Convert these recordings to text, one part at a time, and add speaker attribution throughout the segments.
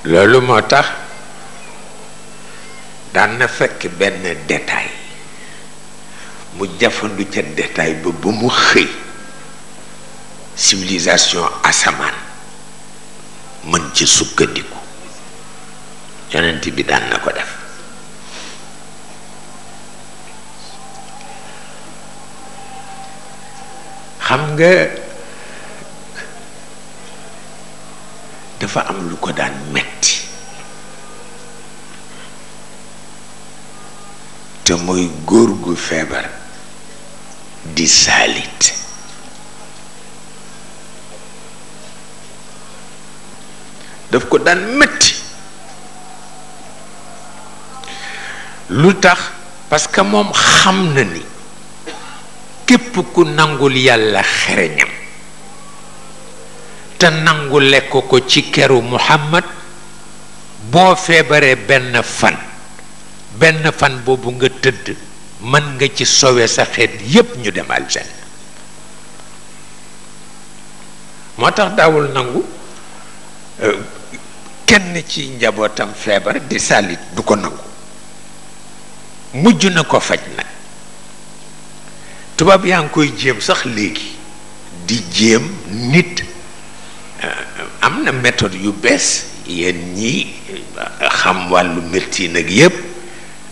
Speaker 1: loolu moo tax daan na fekk benn détail mu jafandu ca détail ba mu xëy civilisation asamaan mën ci sukkandiku. yonent bi daan na ko def. xam nga dafa am lu ko daan metti te mooy góor gu feebar di saalit. daf ko daan metti lu tax parce que moom xam na ni képp ku nangul yàlla xereñam te nangule ko ci keru Muhammad boo feebaree benn fan boobu nga tëdd mën nga ci sowe sa xeet yépp ñu dem aljanna. moo tax daawul nangu kenn ci njabootam feebar di salit du ko nangu. mujj na ko faj nag. tubaab yaa ngi koy jéem sax léegi di jéem nit am na méthode yu bees yéen ñi xam wàllu médecine ak yépp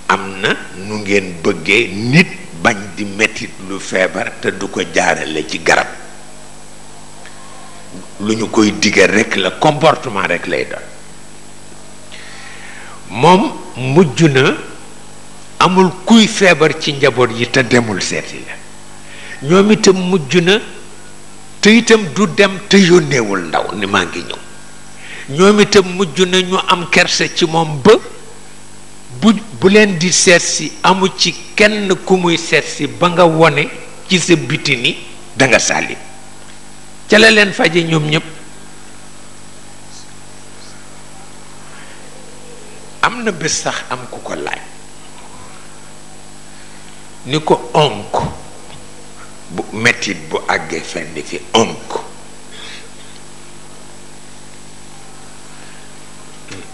Speaker 1: am na nu ngeen bëggee nit bañ di mettit lu feebar te du ko jaarale ci garab. lu ñu koy digal rekk la comportement rekk lay doon. moom mujj na amul kuy feebar ci njaboot yi te demul seeti la. ñoom itam mujj na te itam du dem te yónneewul ndaw ni maa ngi ñëw. ñoom itam mujj na ñu am kersa ci moom ba bu leen di seet si amu ci kenn ku muy seet si ba nga wone ci sa biti ni danga sàlli ca la leen faje ñoom ñëpp. am na bés sax am ku ko laaj ni ko onk bu mettit bu àggee fenn fi onk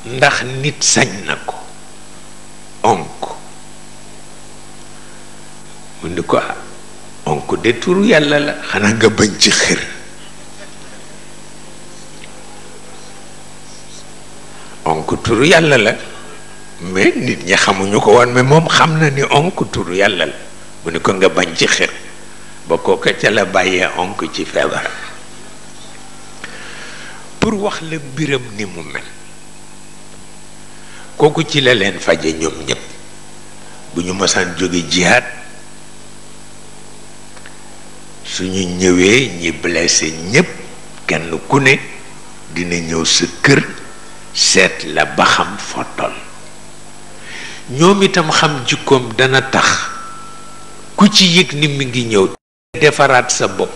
Speaker 1: ndax nit sañ na ko onk mu ni ko onk de turu yàlla la xanaa nga bañ ci xër. onk turu yàlla la mais nit ñi xamuñu ko woon mais moom xam na ni onk turu yàlla la mu ni ko nga bañ ci xër ba kooka ca la bàyyee onk ci feebar. pour wax la mbiram ni mu mel kooku ci la leen faje ñoom ñëpp. bu ñu mosaan jóge jihaad suñu ñëwee ñi blessé ñëpp kenn ku ne dina ñëw sa kër seet la ba xam fottol. ñoom itam xam jikkoom dana tax ku ci yëg ni mi ngi ñëw defaraat sa bopp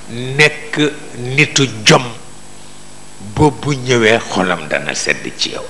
Speaker 1: nekk nitu jom boobu ñëwee xolam dana sedd ci yow.